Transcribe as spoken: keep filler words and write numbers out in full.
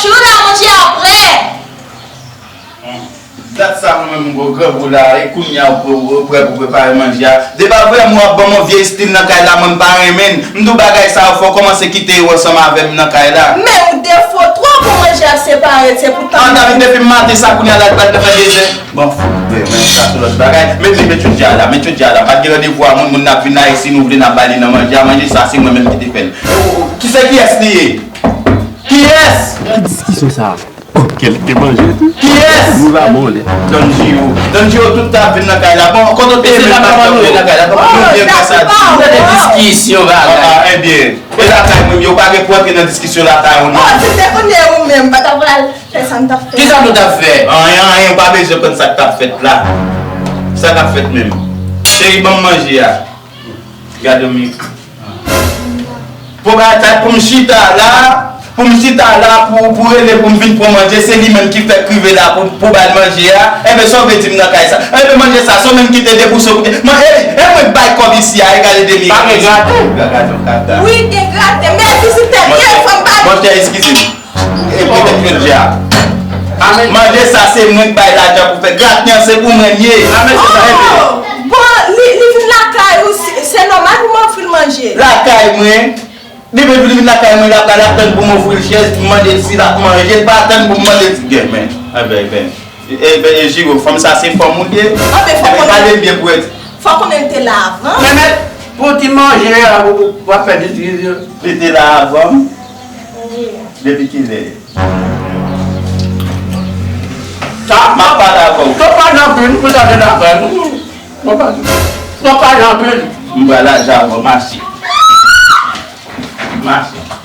Chou la manje apre. Dat sa mwen menm m gwo grangou la, e kounye a ou pre- ou prè pou prepare manje a. Depa vrèman w ap ban m yon vye estil nan kay la, mwen m pa renmen l. M di w bagay sa yo, fò w kòmanse kite yo ansanm avè m nan kay la. Men ou defo twòp pou manje ap separe, se pou tan. An, David, depi m maten sa, kounye a la, l pral nan fè dezè. Bon, men, men sa se lòt bagay. Met li, met choudyè a la, met choudyè a la. M pa t gen randevou a moun, moun nan ap vin la, e si nou vle n ap ba li nan manje a, manje sa, se mwen menm ki te fè l. Ki se kiyès li ye? Kiyès? Gad diskisyon sa a. Kèlke manje tou. Kiyès? Nou va bon lè. Don Gio. Don Gio tout tan ap vin nan kay la. Bon, kote w te renmen l pa t janm vin nan kay la? Konprann nou byen kòsa di. Gade diskisyon bagay. Ah, ah, ebyen. E lakay mwen, yo pa gen pou antre nan diskisyon lakay ou non. Oh, si te konn e ou menm, pa ta pral fè sa n t ap fè. Kisa nou t ap fè? Anyen, anyen, ou pa bezwen konn sa k t ap fèt la. Sa k ap fèt menm? Cheri, ban m manje a. Gade yon minit. Pou m chita la, pou m chita la, pou, pou rele, pou m vin pran manje, se li menm ki fèk rive la pou, pou ba l manje a. Enben, sa w vle di m nan kay sa? Enben, manje sa, se w menm ki te debouse pou te. Man, ey, e mwen k bay kòb isi a, egale demi. Pa gen graten. Gade yon kaka. Wi, gen graten, men vizitè byen, fò m ba l. Monchè, eskize m. E pote pye dja. Manje sa se mwen k bay lajan pou fè. Graten an se pou mwen l ye. Oh! Bon, li, li vin lakay ou, se, se nòmal pou m ofri l manje. Lakay mwen, li vin, li vin lakay mwen, l ap, l ap tann pou m ofri l chèz, pou m mande l si l ap manje, l pa tann pou m mande l si gen men. Enben, enben. E, e, e, Jiro, fanm sa se fanm ou l ye? Enben, fò konnen. Pale byen pou wè. Fò konnen l te la avan. Mèmèt, pou ti manje a, w, w, w ap fè diskisyon. Li te la avan m? Wi. Depi kilè? Sa, m ap pale avè w. Sa pa nan pil, pou sa te nan pil. Sa pa, sa pa nan pil. M pral al avan, mache. Mache.